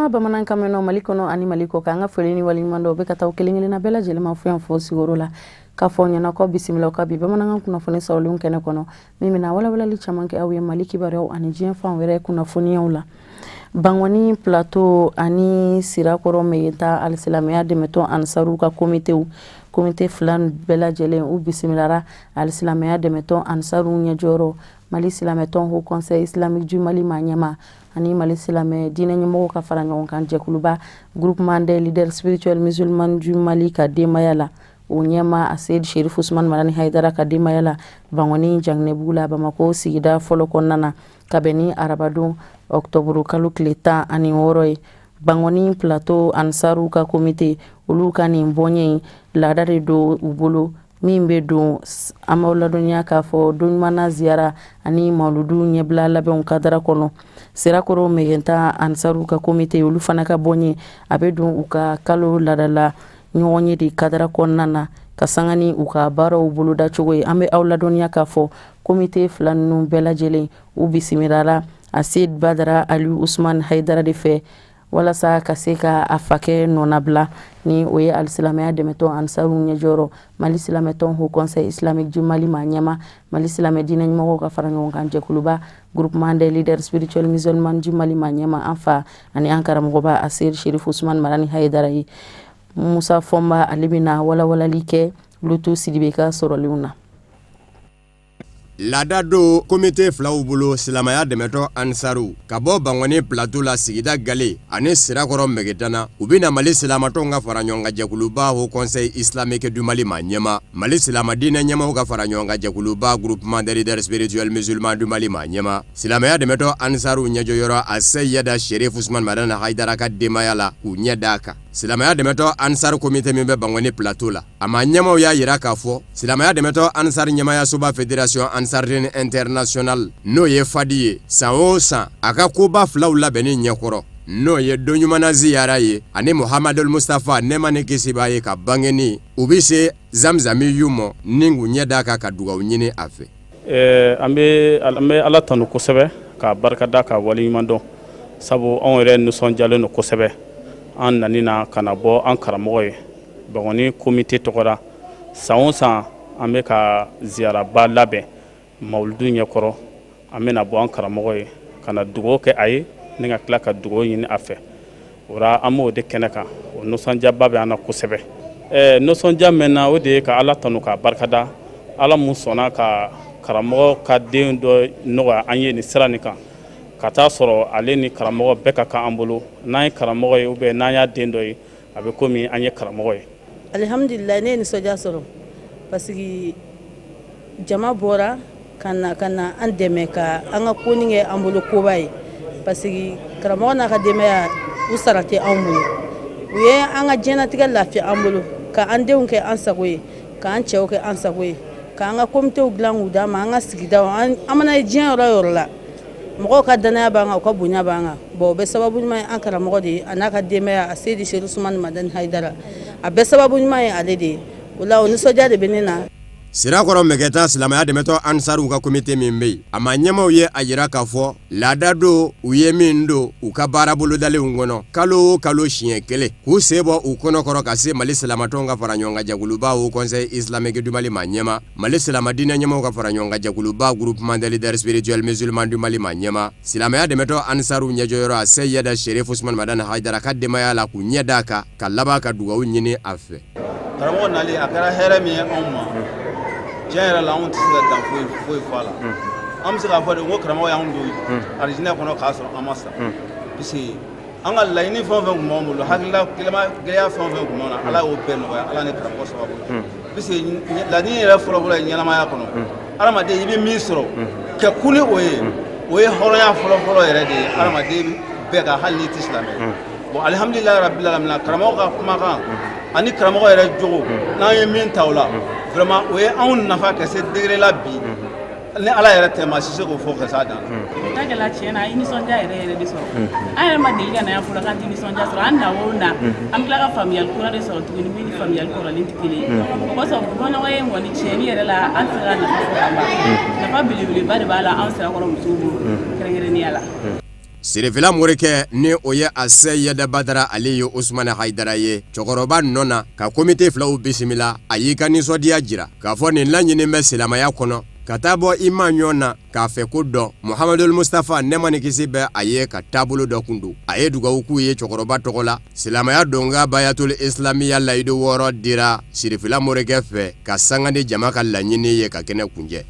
Balima bamanankan mɛnnaw Mali kɔnɔ ani Mali kɔkan, an ka foli ni waleɲuman dɔn bɛ ka taa kelen kelenna bɛɛ lajɛlen ma fo yan fo sigiyɔrɔ la, k'a fɔ ɲɛna ko bisimila ka bi bamanankan kunnafoni sɔrɔlenw kɛnɛ kɔnɔ, min bɛna walawalali caman kɛ aw ye Mali kibaruyaw ani diɲɛ fan wɛrɛ kunnafoniyaw la. Bangɔni Plateau ani Sirakɔrɔ Megentan alisilamɛya dɛmɛtɔn Ansaru ka komitew, komite fila bɛɛ lajɛlen, u bisimilara alisilamɛya dɛmɛtɔn Ansaru ɲɛjɔyɔrɔ, Mali silamɛtɔn Haut Conseil Islamique du Mali maa ɲɛmaa ani Mali silamɛ diinɛ ɲɛmɔgɔw ka fara ɲɔgɔn kan jɛkuluba Groupement des leaders spirituels musulmans du Mali ka denbaya la, o ɲɛmaa Aseyid Sherif Usman Madani Hayidara ka denbaya la, Bangɔni Janginɛbugu la, Bamakɔ sigida fɔlɔ kɔnɔna na, ka bɛn ni arabadon ɔkutɔburu kalo tile 16 ye. Bangɔni Plateau Ansaru ka komite, olu ka nin bɔɲɛ in, laada de don u bolo min bɛ don. An b'aw ladɔnniya k'a fɔ don ɲuman na ziyara ani maludu ɲɛbila labɛnw kadara kɔnɔ. Sirakɔrɔ Megentan Ansaru ka komite, olu fana ka bɔɲɛ, a bɛ don u ka kalo laadala ɲɔgɔnye de kadara kɔnɔna na, ka sanga ni u ka baaraw bolodacogo ye. An bɛ aw ladɔnniya k'a fɔ komite fila ninnu bɛɛ lajɛlen, u bisimilala Aseyid Badara Ali Usman Hayidara de fɛ, walasa ka se ka a fakɛ nɔnabila, ni o ye alisilamɛya dɛmɛtɔn Ansaru ɲɛjɔyɔrɔ, Mali silamɛtɔn Haut Conseil Islamique du Mali maa ɲɛmaa, Mali silamɛ diinɛ ɲɛmɔgɔw ka fara ɲɔgɔn kan jɛkuluba Groupement des leaders spirituels musulmans du Mali maa ɲɛmaa, an fa ani an karamɔgɔba Aseyid Sherif Usman Madani Hayidara ye. Musa Fɔnba, ale bɛna walawalali kɛ Lutu Sidibe ka sɔrɔlenw na. Laada don komite filaw bolo, silamɛya dɛmɛtɔn Ansaru ka bɔ Bangɔni Plateau la, sigida Gale ani Sirakɔrɔ Megetana, u bɛna Mali silamatɔnw ka fara ɲɔgɔn kan jɛkuluba Haut Conseil Islamique du Mali maa ɲɛmaa, Mali silama diinɛ ɲɛmaaw ka fara ɲɔgɔn kan jɛkuluba Groupement des leaders spirituels musulmans du Mali maa ɲɛmaa, silamɛya dɛmɛtɔn Ansaru ɲɛjɔyɔrɔ Aseyida Sherif Usman Madani Hayidara ka denbaya la, k'u ɲɛ d'a kan. Silamɛya dɛmɛtɔn Ansar komite min bɛ Bangɔni Plateau la, a maa ɲɛmaaw y'a jira k'a fɔ silamɛya dɛmɛtɔn Ansar ɲɛmaayasoba Fédération Ansardine Internationale, n'o ye FADI ye, san o san a ka koba filaw labɛnni ɲɛkɔrɔ, n'o ye don ɲuman ziyara ye ani Muhamadul Mustafa, nɛɛma ni kisi b'a ye, ka bangeni, u bɛ se Zamzami yu mɔ ni k'u ɲɛ d'a kan ka dugawu ɲini a fɛ. An bɛ Ala tanu kosɛbɛ, k'a barikada, k'a waleɲuman dɔn, sabu anw yɛrɛ nisɔndiyalen don kosɛbɛ an nani na ka na bɔ an karamɔgɔ ye Bangɔni komite tɔgɔ la. San o san an bɛ ka ziyaraba labɛn mawuludu ɲɛkɔrɔ. An bɛna bɔ an karamɔgɔ ye ka na dugawu kɛ a ye ni ka tila ka dugawu ɲini a fɛ. O la an b'o de kɛnɛ kan. O nisɔndiyaba bɛ an na kosɛbɛ. Nisɔndiya mɛn na, o de ye ka Ala tanu k'a barikada, Ala mun sɔnna ka karamɔgɔ ka den dɔ nɔgɔya an ye nin sira nin kan, ka taa sɔrɔ ale ni karamɔgɔ bɛɛ ka kan an bolo. N'an ye karamɔgɔ ye ou bien n'an y'a den dɔ ye, a bɛ komi an ye karamɔgɔ ye. Alihamudulila, ne ye nisɔndiya sɔrɔ parce que jama bɔra ka na ka na an dɛmɛ ka an ka ko kɛ an bolo koba ye, parce que karamɔgɔ n'a ka denbaya, u sara tɛ anw bolo. U ye an ka diɲɛnatigɛ lafiya an bolo, ka an denw kɛ an sago ye, k'an cɛw kɛ an sago ye, k'an ka komitew dilan k'u d'an ma. An ka sigidaw, an mana ye diɲɛ yɔrɔ yɔrɔ la, mɔgɔw ka danaya b'an kan, u ka bonya b'an kan. Bon, o bɛ sababu ɲuman ye an karamɔgɔ de ye, a n'a ka denbaya, a Seyidi Sedu Sumani Madani Hayidara, a bɛɛ sababu ɲuman ye ale de ye. O la, o nisɔndiya de bɛ ne na. Sirakɔrɔ Mɛgɛta silamɛya dɛmɛtɔn Ansaruw ka komite min bɛ yen, a maa ɲɛmaaw ye a jira k'a fɔ laada don u ye min don u ka baara bolodalenw kɔnɔ, kalo o kalo siɲɛ kelen, k'u sen bɔ u kɔnɔkɔrɔ ka se Mali silamatɔnw ka fara ɲɔgɔn kan jɛkuluba Haut Conseil Islamique du Mali maa ɲɛmaa, Mali silama diinɛ ɲɛmaaw ka fara ɲɔgɔn kan jɛkuluba Groupement des leaders spirituels musulmans du Mali maa ɲɛmaa, silamɛya dɛmɛtɔn Ansaruw ɲɛjɔyɔrɔ a Seyida Sherif Usman Madani Hayidara ka denbaya la, k'u ɲɛ d'a kan ka laban ka dugawu ɲini a fɛ. Karamɔgɔ nali, a kɛra hɛrɛ min ye anw ma, tiɲɛ yɛrɛ la, anw tɛ se ka dan foyi foyi fɔ a la. An bɛ se k'a fɔ de ko karamɔgɔ y'anw don arijinɛ kɔnɔ k'a sɔrɔ an ma sa, parce que an ka laɲini fɛn o fɛn tun b'an bolo, hakilila gɛlɛya fɛn o fɛn tun b'an na, Ala y'o bɛɛ nɔgɔya, Ala ni karamɔgɔ sababu la. Parce que laɲini yɛrɛ fɔlɔfɔlɔ ye ɲɛnamaya kɔnɔ, adamaden i bɛ min sɔrɔ kɛ kun ni o ye, o ye hɔrɔnya fɔlɔfɔlɔ yɛrɛ de ye adamaden bɛɛ ka, hali n'i tɛ silamɛ. Bon, alihamdulilayi rabil alamina, karamɔgɔ ka kumakan ani karamɔgɔ yɛrɛ jogo, n'an ye min ta o la, vraiment o ye anw nafa ka se degré la bi ni Ala yɛrɛ tɛ, maa si se k'o fɔ ka s'a dan na. Ta kɛla tiɲɛ na, an ye nisɔndiya yɛrɛ yɛrɛ de sɔrɔ. An yɛrɛ ma deli ka na yan fɔlɔ k'an tɛ nisɔndiya sɔrɔ. An na o na, an bɛ tila ka faamuyali kura de sɔrɔ tuguni min ni faamuyali kɔrɔlen tɛ kelen ye. O kosɔn, bɔɲɔgɔn ye kɔni, tiɲɛni yɛrɛ la, an tɛ se ka nafa fɔ ka ban. Nafa belebeleba de b'a la an Sirakɔrɔ musow bolo, kɛrɛnkɛrɛnnenya la. Sirifila morikɛ ni o ye a Seyidi Badara ale ye Usumani Hayidara ye cɛkɔrɔba nɔ na ka komite filaw bisimila, a y'i ka nisɔndiya jira k'a fɔ nin laɲini bɛ silamɛya kɔnɔ ka taa bɔ i ma ɲɔgɔn na k'a fɛ ko dɔn Muhamadul Mustafa nɛɛma ni kisi bɛ a ye ka taabolo dɔ kun don. A ye dugawu k'u ye cɛkɔrɔba tɔgɔ la. Silamɛya donka bayatul islamiya layidu 6 dira Sirifila morikɛ fɛ ka sanga ni jama ka laɲini ye ka kɛnɛ kuncɛ.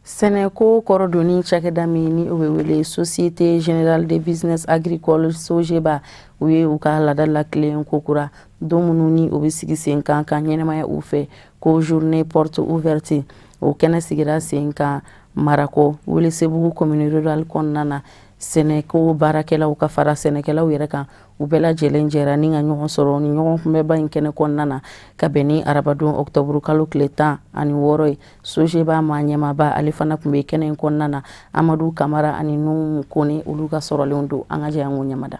Sɛnɛko kɔrɔdonni cakɛda min ni o bɛ wele Société Générale de Business Agricole SOGEBA, u ye u ka laada latilen kokura don minnu ni o bɛ sigi sen kan ka ɲɛnamaya u fɛ ko journée porte ouverte. O kɛnɛ sigira sen kan Marakɔ, Welesebugu commune rurale kɔnɔna na. Sɛnɛko baarakɛlaw ka fara sɛnɛkɛlaw yɛrɛ kan, u bɛɛ lajɛlen jɛra ni ka ɲɔgɔn sɔrɔ ni ɲɔgɔn kunbɛnba in kɛnɛ kɔnɔna na ka bɛn ni arabadon ɔkutɔburu kalo tile 16 ye. SOGEBA maa ɲɛmaaba, ale fana tun bɛ kɛnɛ in kɔnɔna na. Amadu Kamara ani Nuhu Kone, olu ka sɔrɔlenw don. An ka jɛ an k'o ɲɛmada.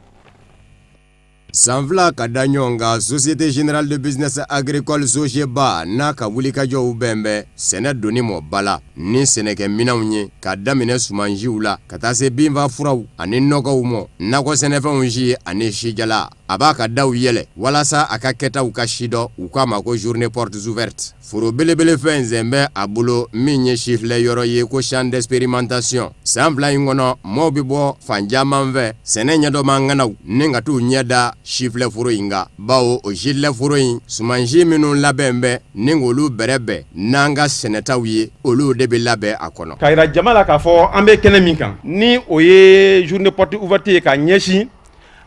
San 2 ka da ɲɔgɔn kan, Société Générale de Business Agricole SOGEBA n'a ka wulikajɔw bɛn bɛ sɛnɛ donni mɔ ba la ni sɛnɛkɛminɛnw ye, ka daminɛ sumansiw la ka taa se binfa furaw ani nɔgɔw mɔ, nakɔ sɛnɛfɛnw si ani sijala. A b'a ka daw yɛlɛ walasa a ka kɛtaw ka sidɔn. U k'a ma ko journée portes ouvertes. Foro belebele fɛn sen bɛ a bolo min ye sifilɛ yɔrɔ ye ko champ d'expérimentation. San 2 in kɔnɔ, maaw bɛ bɔ fan caman fɛ, sɛnɛ ɲɛdɔnbaa ŋanaw, ni ka t'u ɲɛ da sifilɛ foro in kan, bawo o sifilɛ foro in, sumansi minnu labɛn bɛ ni k'olu bɛrɛbɛn n'an ka sɛnɛtaw ye, olu de bɛ labɛn a kɔnɔ. K'a jira jama la k'a fɔ an bɛ kɛnɛ min kan, ni o ye journée porte ouverte ye ka ɲɛsin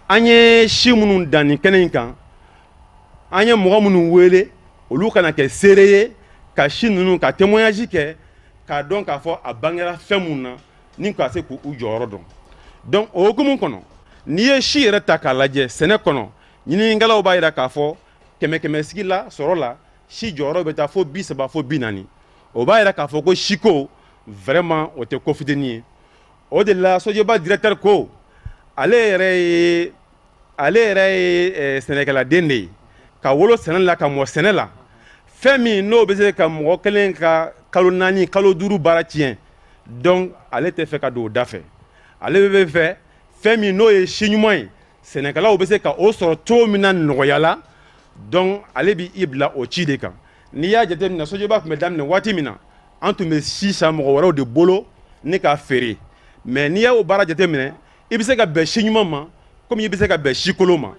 an ye si minnu dan nin kɛnɛ in kan, an ye mɔgɔ minnu wele, olu kana kɛ seere ye ka si ninnu ka témoignage kɛ, k'a dɔn k'a fɔ a bangera fɛn mun na, ni ka se k'u jɔyɔrɔ dɔn. Donc o hukumu kɔnɔ, n'i ye si yɛrɛ ta k'a lajɛ sɛnɛ kɔnɔ, ɲininikɛlaw b'a jira k'a fɔ kɛmɛ kɛmɛ sigi la sɔrɔ la, si jɔyɔrɔ bɛ taa fo 30 fo 40. O b'a jira k'a fɔ ko siko vraiment, o tɛ ko fitinin ye. O de la SOGEBA directeur ko ale yɛrɛ ye sɛnɛkɛladen de ye, ka wolo sɛnɛ la, ka mɔ sɛnɛ la. Fɛn min n'o bɛ se ka mɔgɔ kelen ka kalo 4, kalo 5 baara tiɲɛ, donc ale tɛ fɛ ka don o da fɛ. Ale bɛ fɛ fɛn min n'o ye si ɲuman ye, sɛnɛkɛlaw bɛ se ka o sɔrɔ cogo min na nɔgɔya la. Donc ale bɛ i bila o ci de kan. N'i y'a jateminɛ, SOGEBA tun bɛ daminɛ waati min na, an tun bɛ si san mɔgɔ wɛrɛw de bolo ni k'a feere. Mais n'i y'o baara jateminɛ, i bɛ se ka bɛn si ɲuman ma komi i bɛ se ka bɛn si kolon ma.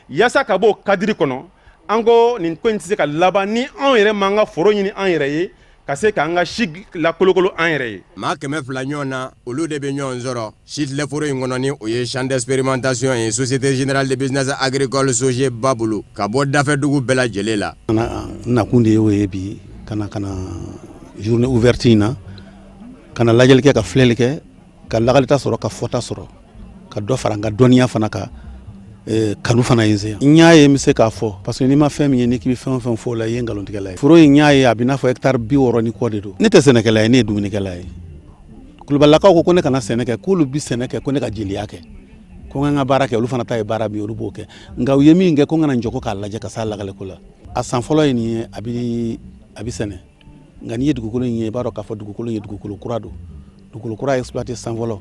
Yaasa ka bɔ o cadre kɔnɔ, an ko nin ko in tɛ se ka laban ni anw yɛrɛ m'an ka foro ɲini an yɛrɛ ye, ka se k'an ka si lakolokolo an yɛrɛ ye. Maa 200 ɲɔgɔn na, olu de bɛ ɲɔgɔn sɔrɔ sifilɛ foro in kɔnɔ, ni o ye champ d'expérimentation ye Société Générale de Business Agricole SOGEBA bolo, ka bɔ dafɛdugu bɛɛ lajɛlen la. N nakun de y'o ye bi, ka na journée ouverte in na, ka na lajɛli kɛ, ka filɛli kɛ, ka lakalita sɔrɔ, ka fɔta sɔrɔ, ka dɔ fara n ka dɔnniya fana kan. Kanu fana ye n se yan. N y'a ye, n bɛ se k'a fɔ, parce que n'i ma fɛn min ye, n'i k'i bɛ fɛn o fɛn fɔ o la, i ye nkalontigɛla ye. Foro in, n y'a ye, a bɛ n'a fɔ hectare 60 ni kɔ de don. Ne tɛ sɛnɛkɛla ye, ne ye dumunikɛla ye. Kulubalilakaw ko ko ne kana sɛnɛ kɛ, k'olu bɛ sɛnɛ kɛ, ko ne ka jeliya kɛ, ko n ka baara kɛ. Olu fana ta ye baara min ye, olu b'o kɛ. Nka u ye min kɛ, ko n kana n jɔ ko k'a lajɛ ka s'a lakaliko la. A san fɔlɔ ye nin ye, a bɛ sɛnɛ. Nka n'i ye dugukolo in ye, i b'a dɔn k'a fɔ dugukolo ye dugukolo kura don. Dugukolo kura exploité san fɔlɔ,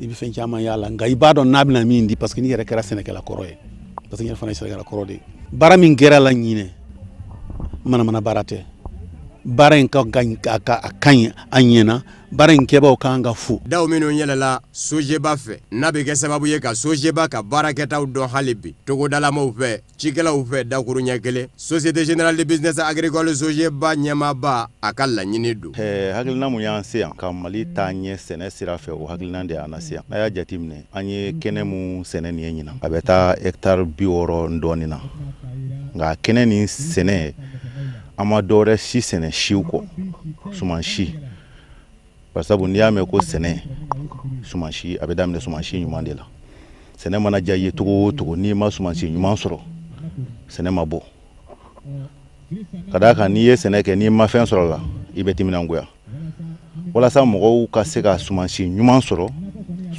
i bɛ fɛn caman y'a la. Nka i b'a dɔn n'a bɛna min di, parce que n'i yɛrɛ kɛra sɛnɛkɛla kɔrɔ ye, parce que n yɛrɛ fana ye sɛnɛkɛla kɔrɔ de ye. Baara min kɛra la ɲinɛ, manamana baara tɛ. Baara in ka a ka ɲi, a ɲɛna. Baara in kɛbaaw kan ka fo. Daw minnu yɛlɛla SOGEBA fɛ, n'a bɛ kɛ sababu ye ka SOGEBA ka baarakɛtaw dɔn hali bi togodalamaw fɛ, cikɛlaw fɛ, dakuruɲɛ kelen, Société Générale de Business Agricole SOGEBA ɲɛmaaba, a ka laɲini don. Hakilina mun y'an se yan, ka Mali taa ɲɛ sɛnɛ sira fɛ, o hakilina de y'an lase yan. N'a y'a jateminɛ, an ye kɛnɛ mun sɛnɛ nin ye ɲinan, a bɛ taa hectare 60 dɔɔnin na. Nka kɛnɛ nin sɛnɛ, an ma dɔwɛrɛ si sɛnɛ siw kɔ, suman si. Barisabu n'i y'a mɛn ko sɛnɛ, suman si, a bɛ daminɛ suman si ɲuman de la. Sɛnɛ mana diya i ye cogo o cogo, n'i ma suman si ɲuman sɔrɔ, sɛnɛ ma bɔ. Ka d'a kan, n'i ye sɛnɛ kɛ, n'i ma fɛn sɔrɔ la, i bɛ timinangoya. Walasa mɔgɔw ka se ka sumansi ɲuman sɔrɔ,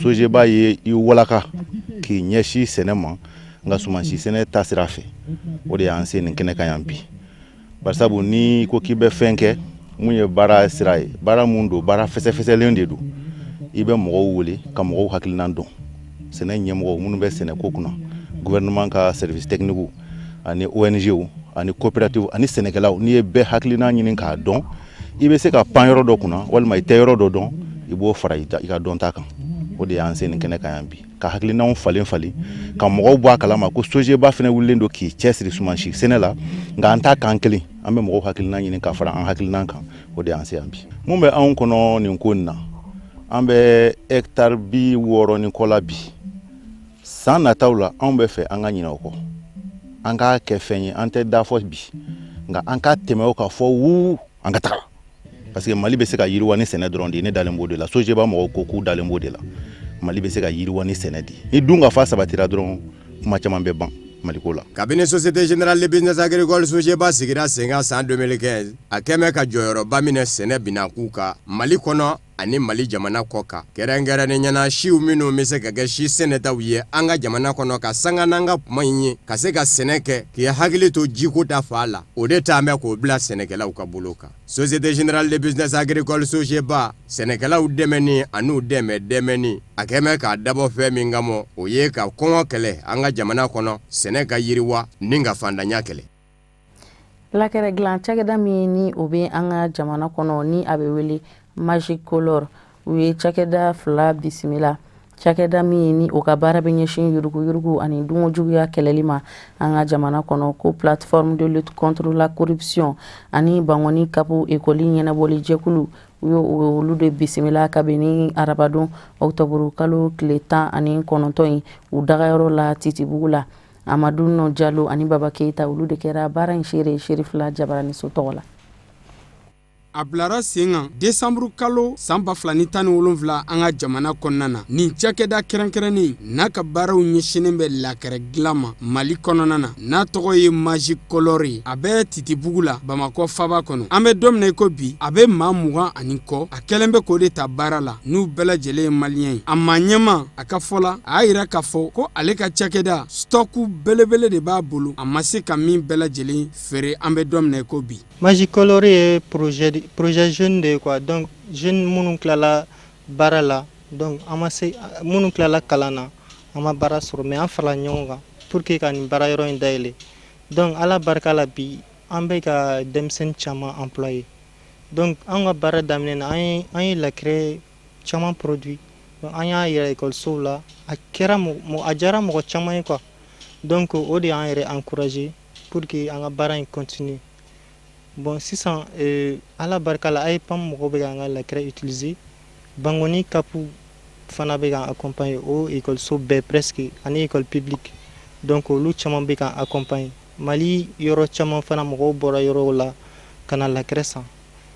Sogeba ye i walaka k'i ɲɛsin sɛnɛ ma, nka sumansi sɛnɛ ta sira fɛ. O de y'an se nin kɛnɛ kan yan bi. Barisabu n'i ko k'i bɛ fɛn kɛ mun ye baara sira ye, baara mun don, baara fɛsɛfɛsɛlen de don, i bɛ mɔgɔw wele ka mɔgɔw hakilinan dɔn, sɛnɛ ɲɛmɔgɔw minnu bɛ sɛnɛko kunna, gouvernement ka service technique ani ONG ani coopérative ani sɛnɛkɛlaw. N'i ye bɛɛ hakilinan ɲini k'a dɔn, i bɛ se ka pan yɔrɔ dɔ kunna walima i tɛ yɔrɔ dɔ dɔn, i b'o fara i ka dɔnta kan. O de y'an se nin kɛnɛ kan yan bi, ka hakilinanw falen falen, ka mɔgɔw bɔ a kalama ko Sogeba fana wulilen don k'i cɛsiri sumansi sɛnɛ la. Nka an t'a kan kelen, an bɛ mɔgɔw hakilinan ɲini ka fara an hakilinan kan. O de y'an se yan bi. Mun bɛ anw kɔnɔ nin ko in na, an bɛ hectare 60 ni kɔ la bi. San nataw la, anw bɛ fɛ an ka ɲinɛ o kɔ, an k'a kɛ fɛn ye. An tɛ da fɔ bi, nka an ka tɛmɛ o kan fɔ wuu, an ka taga, parce que Mali bɛ se ka yiriwa ni sɛnɛ dɔrɔn de ye. Ne dalen b'o de la. Sogeba mɔgɔw ko k'u dalen b'o de la. Mali bɛ se ka yiriwa ni sɛnɛ de ye. Ni dun ka fa sabatira dɔrɔn, kuma caman bɛ ban Maliko la. Kabini Société Générale de Business Agricole Sogeba sigira sen kan san 2015, a kɛmɛ ka jɔyɔrɔba minɛ sɛnɛ binakun kan Mali kɔnɔ ani Mali jamana kɔ kan, kɛrɛnkɛrɛnnenya na siw minnu bɛ se ka kɛ si sɛnɛtaw ye an ka jamana kɔnɔ, ka sanga n'an ka kuma in ye, ka se ka sɛnɛ kɛ k'i hakili to jiko ta fan la. O de taa bɛ k'o bila sɛnɛkɛlaw ka bolo kan. Société Générale de Business Agricole Sogeba, sɛnɛkɛlaw dɛmɛni an'u dɛmɛ dɛmɛni, a kɛmɛ k'a dabɔ fɛn min kama, o ye ka kɔngɔ kɛlɛ an ka jamana kɔnɔ, sɛnɛ ka yiriwa ni ka fantanya kɛlɛ. Lakɛrɛ dilan cakɛda min ni o bɛ an ka jamana kɔnɔ, ni a bɛ wele Magic Color, u ye cakɛda fila bisimila. Cakɛda min ni o ka baara bɛ ɲɛsin yuruguyurugu ani dunkojuguya kɛlɛli ma an ka jamana kɔnɔ, ko Plateforme de lutte contre la corruption ani Bankɔni CAP ekɔli ɲɛnabɔli jɛkulu, u ye olu de bisimila kabini arabadon ɔkutɔburu kalo tile 19 in, u dagayɔrɔ la Titibugu la. Amadu Nɔ Jalo ani Baba Keyita, olu de kɛra baara in seere Serifila Jabaraniso tɔgɔ la. A bilara sen kan desanburu kalo san 2017 an ka jamana kɔnɔna na. Nin cakɛda kɛrɛnkɛrɛnnen n'a ka baaraw ɲɛsinnen bɛ lakɛrɛ dilan ma Mali kɔnɔna na, n'a tɔgɔ ye Magic Color ye, a bɛ Titibugu la, Bamakɔ faba kɔnɔ. An bɛ don min na i ko bi, a bɛ maa 20 ani kɔ, a kɛlen bɛ k'o de ta baara la, n'u bɛɛ lajɛlen ye maliyɛn ye. A maa ɲɛmaa a ka fɔ la, a y'a yira k'a fɔ ko ale ka cakɛda stock belebele de b'a bolo, a ma se ka min bɛɛ lajɛlen feere an bɛ don min na i ko bi. Magic Color ye projet jeune de ye quoi. Donc jeune minnu tilala baara la, donc an ma se, minnu tilala kalan na, an ma baara sɔrɔ, mais an farala ɲɔgɔn kan pour que ka nin baara yɔrɔ in dayɛlɛ. Donc Ala barika la, bi an bɛ ka denmisɛnnin caman employé. Donc an ka baara daminɛ na, an ye lakɛrɛ caman produit, donc an y'a yira ekɔlisow la, a kɛra a diyara mɔgɔ caman ye quoi. Donc o de y'an yɛrɛ encouragé pour que an ka baara in continuer. Bon, sisan Ala barika la, AEPAM mɔgɔw bɛ k'an ka lakɛrɛ utiliser, Bankoni CAP fana bɛ k'an accompagner, o ekɔliso bɛɛ presque ani école publique, donc olu caman bɛ k'an accompagner. Mali yɔrɔ caman fana, mɔgɔw bɔra yɔrɔw la ka na lakɛrɛ san.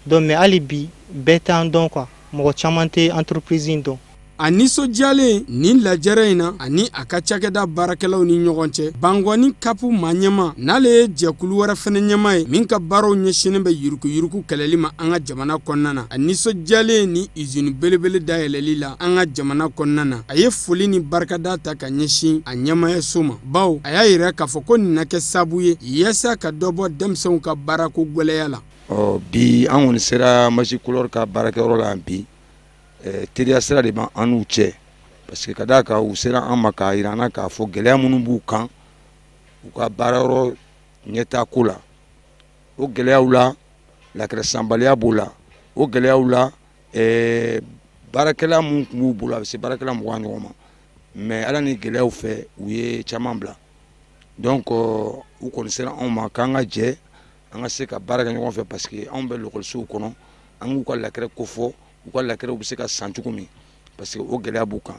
Donc mais hali bi bɛɛ t'an dɔn quoi, mɔgɔ caman tɛ entreprise in dɔn. A nisɔndiyalen nin lajɛrɛ in na ani a ka cakɛda baarakɛlaw ni ɲɔgɔn cɛ, Bankɔni CAP maa ɲɛmaa, n'ale ye jɛkulu wɛrɛ fana ɲɛmaa ye min ka baaraw ɲɛsinnen bɛ yuruguyurugu kɛlɛli ma an ka jamana kɔnɔna na, a nisɔndiyalen ni usine belebele dayɛlɛli la an ka jamana kɔnɔna na, a ye foli ni barikada ta ka ɲɛsin a ɲɛmaayaso ma, bawo a y'a yira k'a fɔ ko nin na kɛ sabu ye yaasa ka dɔ bɔ denmisɛnw ka baarako gwɛlɛya la. Ɔ bi, an kɔni sera Magic Color ka baarakɛyɔrɔ la yan bi. Teriya sira de b'an n'u cɛ, parce que ka d'a kan u sera an ma k'a jira an na k'a fɔ gɛlɛya minnu b'u kan u ka baarayɔrɔ ɲɛtaa ko la. O gɛlɛyaw la, lakɛrɛ sanbaliya b'o la. O gɛlɛyaw la, baarakɛla minnu tun b'u bolo, a bɛ se baarakɛla 20 ɲɔgɔn ma, mais Ala ni gɛlɛyaw fɛ, u ye caman bila. Donc u kɔni sera anw ma k'an ka jɛ, an ka se ka baara kɛ ɲɔgɔn fɛ, parce que anw bɛ lakɔlisow kɔnɔ, an k'u ka lakɛrɛ kofɔ, u ka lakɛrɛw bɛ se ka san cogo min, parce que o gɛlɛya b'u kan.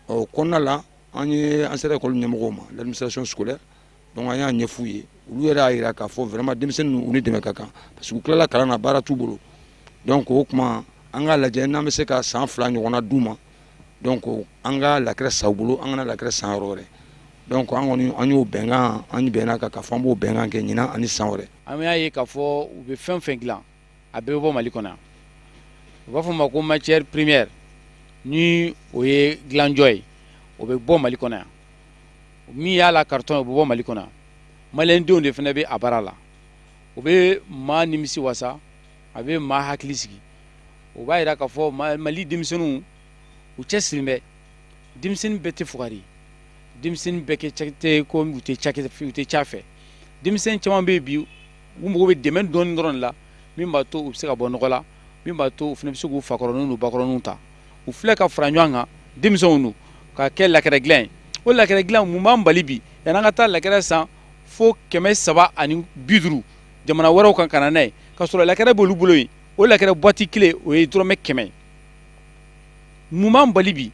Ɔ kɔnɔna la, an ye an sera école ɲɛmɔgɔw ma, l'administration scolaire. Donc an y'a ɲɛf'u ye, olu yɛrɛ y'a jira k'a fɔ vraiment denmisɛnnin u ni dɛmɛ ka kan, parce que u tilala kalan na, baara t'u bolo. Donc o tuma an k'a lajɛ n'an bɛ se ka san 2 ɲɔgɔnna d'u ma, donc an ka lakɛrɛ san u bolo, an kana lakɛrɛ san yɔrɔ wɛrɛ. Donc an kɔni an y'o bɛnkan, an bɛnna kan k'a fɔ an b'o bɛnkan kɛ ɲinan ani san wɛrɛ. An y'a ye k'a fɔ u bɛ fɛn fɛn dilan, a bɛɛ bɛ bɔ Mali kɔnɔ yan. U b'a fɔ ma ko matière première, ni o ye dilanjɔ ye, o bɛ bɔ Mali kɔnɔ yan. Min y'a la carton, o bɛ bɔ Mali kɔnɔ yan. Maliyɛndenw de fana bɛ a baara la. O bɛ maa nimisi wasa, a bɛ maa hakili sigi. O b'a jira k'a fɔ Mali denmisɛnninw, u cɛ sirilen bɛ. Denmisɛnnin bɛɛ tɛ fugari, denmisɛnnin bɛɛ kɛ tɛ ko u tɛ ca, u tɛ ca fɛ. Denmisɛnnin caman bɛ bi, u mago bɛ dɛmɛ dɔɔnin dɔrɔn de la, min b'a to u bɛ se ka bɔ nɔgɔ la, min b'a to u fana bɛ se k'u fakɔrɔninw n'u bakɔrɔninw ta. U filɛ ka fara ɲɔgɔn kan, denmisɛnw don, ka kɛ lakɛrɛ dilan ye. O lakɛrɛ dilan, mun b'an bali bi yan'an ka taa lakɛrɛ san fo 350 jamana wɛrɛw kan ka na n'a ye, ka sɔrɔ lakɛrɛ b'olu bolo yen? O lakɛrɛ boîte kelen, o ye dɔrɔmɛ 100. Mun b'an bali bi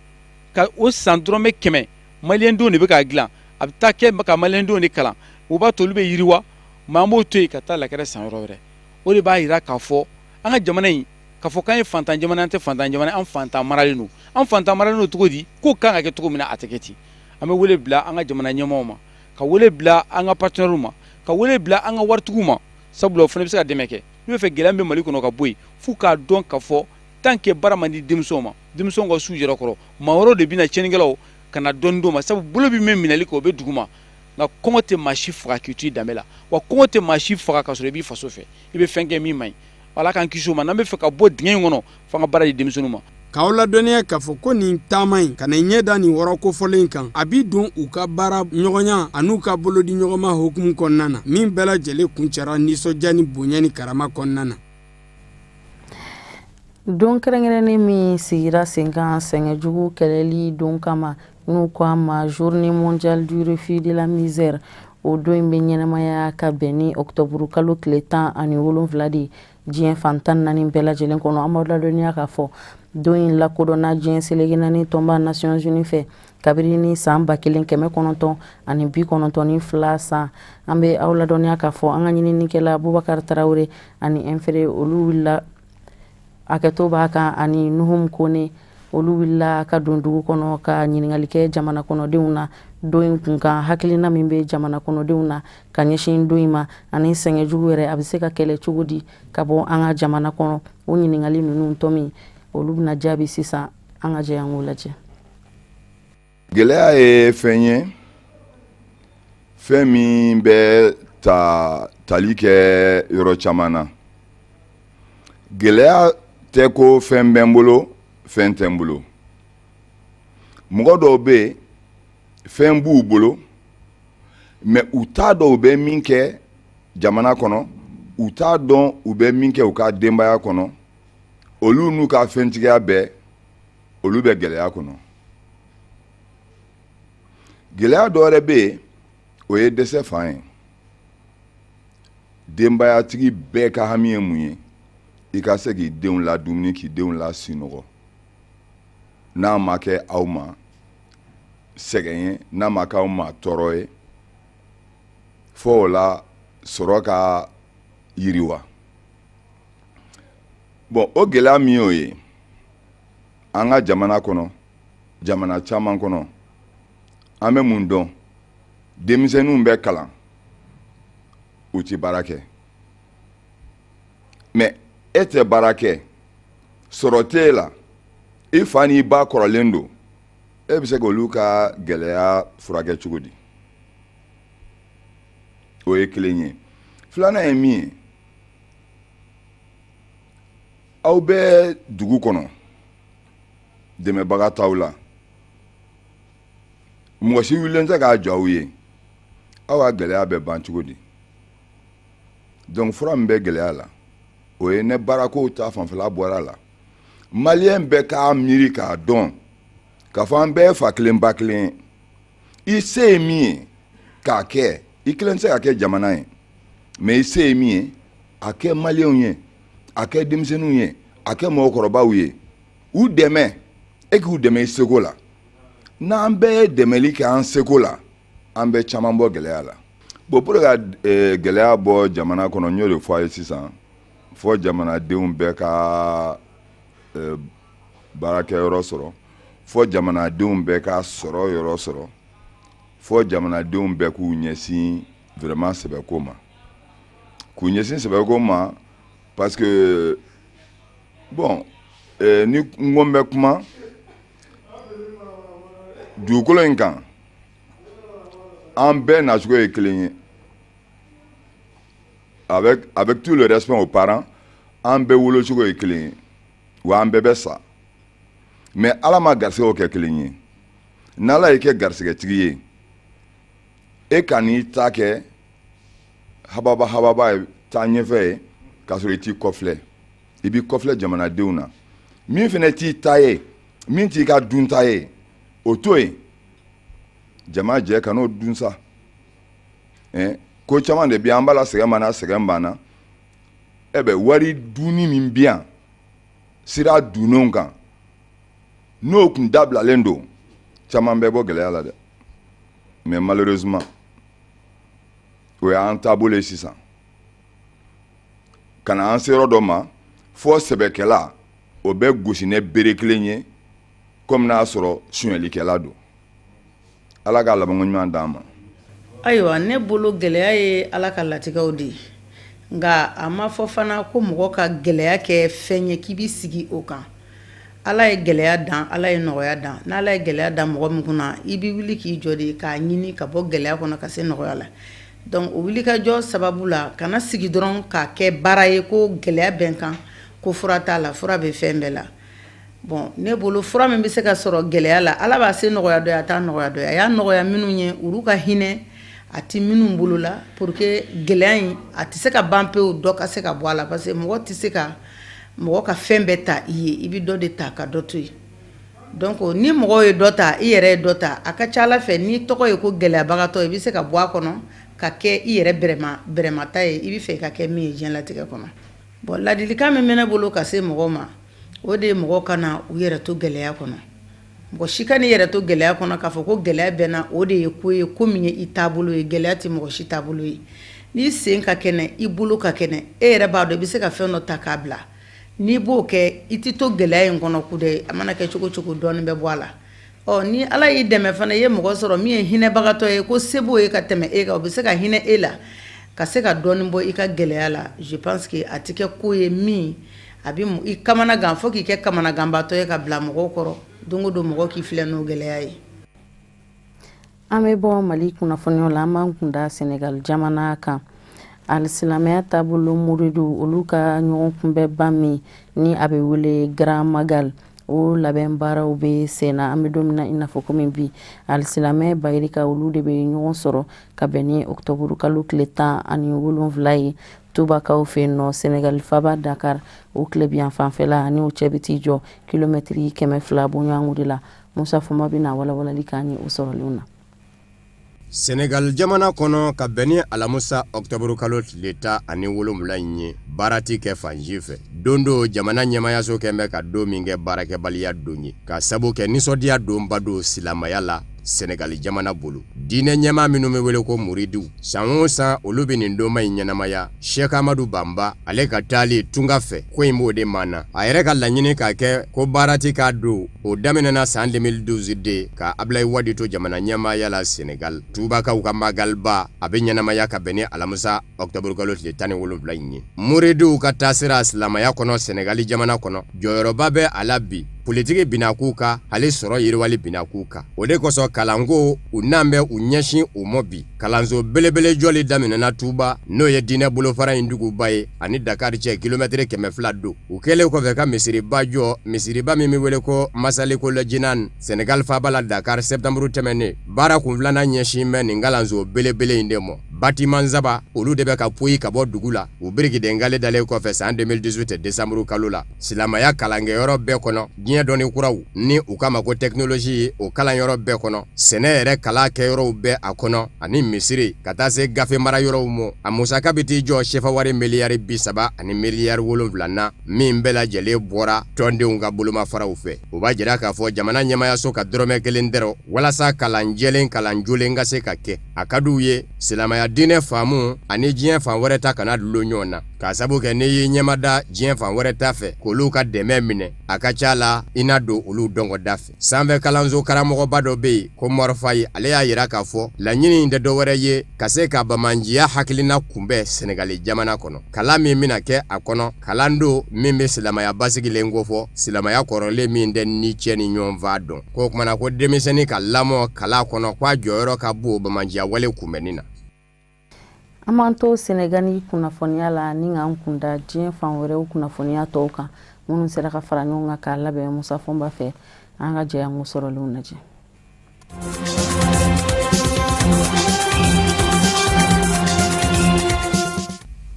ka o san dɔrɔmɛ 100? Maliyɛndenw de bɛ k'a dilan, a bɛ taa kɛ ka maliyɛndenw de kalan, o b'a to olu bɛ yiriwa. Mais an b'o to yen ka taa lakɛrɛ san yɔrɔ wɛrɛ. O de b'a jira k'a fɔ an ka jamana in, k'a fɔ k'an ye fantan jamana, an tɛ fantan jamana, an fantan maralen don. An fantan maralen don cogo di? Ko kan ka kɛ cogo min na, a tɛ kɛ ten. An bɛ wele bila an ka jamana ɲɛmaaw ma, ka wele bila an ka partenaires ma, ka wele bila an ka waritigiw ma, sabula o fana bɛ se ka dɛmɛ kɛ. N'u bɛ fɛ gɛlɛya bɛ Mali kɔnɔ ka bɔ yen, f'u k'a dɔn k'a fɔ tant que baara man di denmisɛnw ma, denmisɛnw ka s'u yɛrɛ kɔrɔ, maa wɛrɛw de bɛna, tiɲɛnikɛlaw ka na dɔɔni d'u ma, sabu bolo bɛ min minɛli kɛ, o bɛ dugu ma. Nka kɔngɔ tɛ maa si faga k'i to i danbe la, wa kɔngɔ tɛ maa si faga ka sɔrɔ i b'i faso fɛ. I bɛ fɛn kɛ min man ɲi, Ala k'an kisi o ma. N'an bɛ fɛ ka bɔ dingɛ in kɔnɔ, f'an ka baara di denmisɛnninw ma. K'aw ladɔnniya k'a fɔ ko nin taama in ka na ɲɛ da nin wɔrɔ kofɔlen kan, a bi don u ka baara ɲɔgɔnya an'u ka bolodi ɲɔgɔnma hukumu kɔnɔna na, min bɛɛ lajɛlen kuncɛra nisɔndiya ni bonya ni karama kɔnɔna na. Don kɛrɛnkɛrɛnnen min sigira sen kan sɛgɛnjugu kɛlɛli don kama, n'u ko a ma Journée mondiale du refus de la misère, o don in bɛ ɲɛnamaya ka bɛn ni ɔkutɔburu kalo tile 17 de ye diɲɛ fan 14 bɛɛ lajɛlen kɔnɔ. An b'aw ladɔnniya k'a fɔ don in lakodɔnna diɲɛ seleke naani tɔnba Nations Unies fɛ kabini ni san 1992 san. An bɛ aw ladɔnniya k'a fɔ an ka ɲininikɛla Abubakar Tarawele ani Ɛnfere, olu wulila, hakɛto b'a kan, ani Nuhum Kone, olu wulila ka don dugu kɔnɔ ka ɲininkali kɛ jamana kɔnɔdenw na don in kunkan, hakilina min bɛ jamana kɔnɔdenw na ka ɲɛsin don in ma, ani sɛgɛnjugu yɛrɛ, a bɛ se ka kɛlɛ cogo di ka bɔ an ka jamana kɔnɔ. O ɲininkali ninnu tɔ min, olu bɛna jaabi sisan. An ka jɛ an k'o lajɛ. Gɛlɛya ye fɛn ye, fɛn min bɛ ta tali kɛ yɔrɔ caman na. Gɛlɛya tɛ ko fɛn bɛ n bolo, fɛn tɛ n bolo. Mɔgɔ dɔw bɛ yen, fɛn b'u bolo, mais u t'a dɔn u bɛ min kɛ jamana kɔnɔ, u t'a dɔn u bɛ min kɛ u ka denbaya kɔnɔ. Olu n'u ka fɛntigiya bɛɛ, olu bɛ gɛlɛya kɔnɔ. Gɛlɛya dɔ wɛrɛ bɛ yen, o ye dɛsɛ fan ye. Denbayatigi bɛɛ ka hami ye mun ye? I ka se k'i denw ladumuni, k'i denw lasinɔgɔ, n'a ma kɛ aw ma sɛgɛn ye, n'a ma kɛ aw ma tɔɔrɔ ye, fo o la sɔrɔ ka yiriwa. Bon, o gɛlɛya min y'o ye an ka jamana kɔnɔ, jamana caman kɔnɔ, an bɛ mun dɔn? Denmisɛnninw bɛ kalan, u tɛ baara kɛ. Mais e tɛ baara kɛ, sɔrɔ tɛ e la, i fa n'i ba kɔrɔlen don, e bɛ se k'olu ka gɛlɛya furakɛ cogo di? O ye kelen ye. Filanan ye min ye, aw bɛ dugu kɔnɔ, dɛmɛbaga t'aw la, mɔgɔ si wulilen tɛ k'a jɔ aw ye. Aw ka gɛlɛya bɛ ban cogo di? Donc fura min bɛ gɛlɛya la, o ye ne baarako ta fanfɛla bɔra a la. Maliyɛn bɛɛ k'a miiri k'a dɔn k'a fɔ an bɛɛ ye fa kelen ba kelen ye. I se ye min ye k'a kɛ, i kelen tɛ se ka kɛ jamana ye, mais i se ye min ye, a kɛ maliyɛnw ye, a kɛ denmisɛnninw ye, a kɛ mɔgɔkɔrɔbaw ye, u dɛmɛ, e k'u dɛmɛ i seko la. N'an bɛɛ ye dɛmɛli kɛ an seko la, an bɛ caman bɔ gɛlɛya la. Bon, pour ka gɛlɛya bɔ jamana kɔnɔ, n y'o de fɔ a ye sisan, fɔ jamanadenw bɛɛ ka baarakɛyɔrɔ sɔrɔ, fɔ jamanadenw bɛɛ ka sɔrɔ yɔrɔ sɔrɔ, fɔ jamanadenw bɛɛ k'u ɲɛsin vraiment sɛbɛko ma, k'u ɲɛsin sɛbɛko ma, parce que bon, Ni n ko n bɛ kuma dugukolo in kan, an bɛɛ nacogo ye kelen ye, avec tout le respect aux parents, an bɛɛ wolocogo ye kelen ye, wa an bɛɛ bɛ sa. Mais Ala ma garisɛgɛw kɛ kelen ye. N'Ala y'i kɛ garisɛgɛtigi ye, e ka n'i ta kɛ hababa hababa ye, taa ɲɛfɛ ye, k'a sɔrɔ i t'i kɔfilɛ. I b'i kɔfilɛ jamanadenw na. Min fana t'i ta ye, min t'i ka dunta ye, o to yen, jama jɛ ka n'o dun sa. Ko caman de bɛ an b'a la, sɛgɛn b'an na, sɛgɛn b'an na. E bɛ wari dunni min bi yan sira dunnenw kan, n'o kun dabilalen don, caman bɛ bɔ gɛlɛya la dɛ. Mais malheureusement, o y'an taabolo ye sisan, ka na an se yɔrɔ dɔ ma fɔ sɛbɛkɛla o bɛ gosi ne bere kelen ye komi n'a sɔrɔ sonyɛlikɛla don. Ala k'a labanko ɲuman d'an ma. Ayiwa, ne bolo, gɛlɛya ye Ala ka latigɛw de ye, nka a ma fɔ fana ko mɔgɔ ka gɛlɛya kɛ fɛn ye k'i b'i sigi o kan. Ala ye gɛlɛya dan, Ala ye nɔgɔya dan. N'Ala ye gɛlɛya da mɔgɔ min kunna, i bɛ wuli k'i jɔ de k'a ɲini ka bɔ gɛlɛya kɔnɔ ka se nɔgɔya la. Donc o wulikajɔ sababu la, kana sigi dɔrɔn k'a kɛ baara ye ko gɛlɛya bɛ n kan, ko fura t'a la. Fura bɛ fɛn bɛɛ la. Bon, ne bolo, fura min bɛ se ka sɔrɔ gɛlɛya la, Ala b'a se nɔgɔya dɔ ye, a t'a nɔgɔya dɔ ye. A y'a nɔgɔya minnu ye, olu ka hinɛ a tɛ minnu bolo la, pour que gɛlɛya in a tɛ se ka ban pewu, dɔ ka se ka bɔ a la, parce que mɔgɔ tɛ se ka mɔgɔ ka fɛn bɛɛ ta i ye. I bɛ dɔ de ta ka dɔ to yen. Donc ni mɔgɔw ye dɔ ta, i yɛrɛ ye dɔ ta, a ka ca Ala fɛ, n'i tɔgɔ ye ko gɛlɛyabagatɔ, i bɛ se ka bɔ a kɔnɔ ka kɛ i yɛrɛ bɛrɛmata ye, i bɛ fɛ i ka kɛ min ye diɲɛlatigɛ kɔnɔ. Bon, ladilikan min bɛ ne bolo ka se mɔgɔw ma, o de ye mɔgɔw kana u yɛrɛ to gɛlɛya kɔnɔ. Mɔgɔ si kan'i yɛrɛ to gɛlɛya kɔnɔ k'a fɔ ko gɛlɛya bɛ n na, o de ye ko ye, ko min ye i taabolo ye. Gɛlɛya tɛ mɔgɔ si taabolo ye. N'i sen ka kɛnɛ, i bolo ka kɛnɛ, e yɛrɛ b'a dɔn i bɛ se ka fɛn dɔ ta k'a bila. N'i b'o kɛ, i tɛ to gɛlɛya in kɔnɔ kudɛ. A mana kɛ cogo cogo, dɔɔnin bɛ bɔ a la. Ɔ, ni Ala y'i dɛmɛ fana, i ye mɔgɔ sɔrɔ min ye hinɛbagatɔ ye, ko se b'o ye ka tɛmɛ e kan, o bɛ se ka hinɛ e la ka se ka dɔɔnin bɔ i ka gɛlɛya la, je pense que a tɛ kɛ ko ye min a bɛ i kamanagan fo k'i kɛ kamanaganbaatɔ ye ka bila mɔgɔw kɔrɔ, don o don mɔgɔ k'i filɛ n'o gɛlɛya ye. An bɛ bɔ Mali kunnafoniyaw la, an b'an kunda Senegal jamana kan. Alisilamɛya taabolo muridu, olu ka ɲɔgɔn kunbɛnba min ni a bɛ wele Grand Magal, o labɛn baaraw bɛ senna an bɛ don min na i n'a fɔ komi bi. Alisilamɛ bayirika, olu de bɛ ɲɔgɔn sɔrɔ ka bɛn ni ɔkutɔburu kalo tile 17 ye Tubakaw fɛ yen nɔ, Senegal faba Dakar, o tilebin fanfɛla, ani o cɛ bɛ t'i jɔ kilomɛtiri 200 bɔɲɔgɔnko de la. Musa Foma bɛna walawalali k'an ye o sɔrɔlenw na. Senegal jamana kɔnɔ, ka bɛn ni alamusa ɔkutɔburu kalo tile 17 in ye, baara tɛ kɛ fan si fɛ. Don don jamana ɲɛmayaso kɛn bɛ ka don min kɛ baarakɛbaliya don ye, ka sabu kɛ nisɔndiya donba don silamɛya la Senegal jamana bolo. Diinɛ ɲɛmaa minnu bɛ wele ko muridiw, san o san olu bɛ nin donba in ɲɛnamaya. Cheikh Amadu Banba, ale ka taali tunga fɛ ko in b'o de maana. A yɛrɛ ka laɲini k'a kɛ ko baara tɛ k'a don, o daminɛna san 2012 de ka Ablaye Wade to jamana ɲɛmaaya la Senegal. Tubakaw ka magalba, a bɛ ɲɛnamaya ka bɛn ni alamisa ɔkutɔburu kalo tile 17 in ye. Muridiw ka taasira silamɛya kɔnɔ Senegali jamana kɔnɔ, jɔyɔrɔba bɛ a la bi politiki binakun kan, hali sɔrɔ yiriwali binakun kan. O de kosɔn kalanko, u n'an bɛ u ɲɛsin o mɔ bi. Kalanso belebele jɔli daminɛna Tuba, n'o ye diinɛ bolofara in duguba ye, ani Dakar cɛ kilomɛtiri 200 don. U kɛlen kɔfɛ ka misiriba jɔ, misiriba min bɛ wele ko Masalikul Jinan, Senegal faaba la Dakar sɛptanburu tɛmɛnen, baara kun filanan ɲɛsin bɛ nin kalanso belebele in de mɔ. Batiman saba, olu de bɛ ka poyi ka bɔ dugu la, u birikiden kale dalen kɔfɛ san 2018 desanburu kalo la. Silamɛya kalankɛyɔrɔ bɛɛ kɔnɔ, diɲɛ dɔnni kuraw ni u k'a ma ko tɛkinolozi, o kalanyɔrɔ bɛɛ kɔnɔ, sɛnɛ yɛrɛ kalan kɛyɔrɔw bɛ a kɔnɔ, ani misiri ka taa se gafe mara yɔrɔw mɔ. A musaka bɛ t'i jɔ sefa wari miliyari 30 ani miliyari 7 na, min bɛɛ lajɛlen bɔra tɔndenw ka bolomafaraw fɛ. O b'a jira k'a fɔ jamana ɲɛmayaso ka dɔrɔmɛ kelen tɛ rɔ walasa kalan jɛlen, kalan jolen ka se ka kɛ. A ka d'u ye silamɛya diinɛ faamu ani diɲɛ fan wɛrɛ ta kana dulon ɲɔgɔn na. K'a sabu kɛ n'i y'i ɲɛmada diɲɛ fan wɛrɛ ta fɛ k'olu ka dɛmɛ minɛ, a ka ca la i na don olu dɔngɔda fɛ. Sanfɛ kalanso karamɔgɔba dɔ bɛ yen ko Mor Faye, ale y'a jira k'a fɔ laɲini in tɛ dɔwɛrɛ ye ka se ka banbaanciya hakilina kunbɛn Senegali jamana kɔnɔ. Kalan min bɛna kɛ a kɔnɔ, kalan don min bɛ silamɛya basigilen kofɔ, silamɛya kɔrɔlen min tɛ ni cɛ ni ɲɔgɔnfaa dɔn. K'o tuma na ko denmisɛnnin ka lamɔ kalan kɔnɔ, k'a jɔyɔrɔ ka bon banbaanciya wale kunbɛnni na. An b'an to Senegali kunnafoniya la ni k'an kunda diɲɛ fan wɛrɛw kunnafoniya tɔw kan minnu sera ka fara ɲɔgɔn kan k'a labɛn Musa Fɔnba fɛ. An ka jɛ an k'o sɔrɔlenw lajɛ.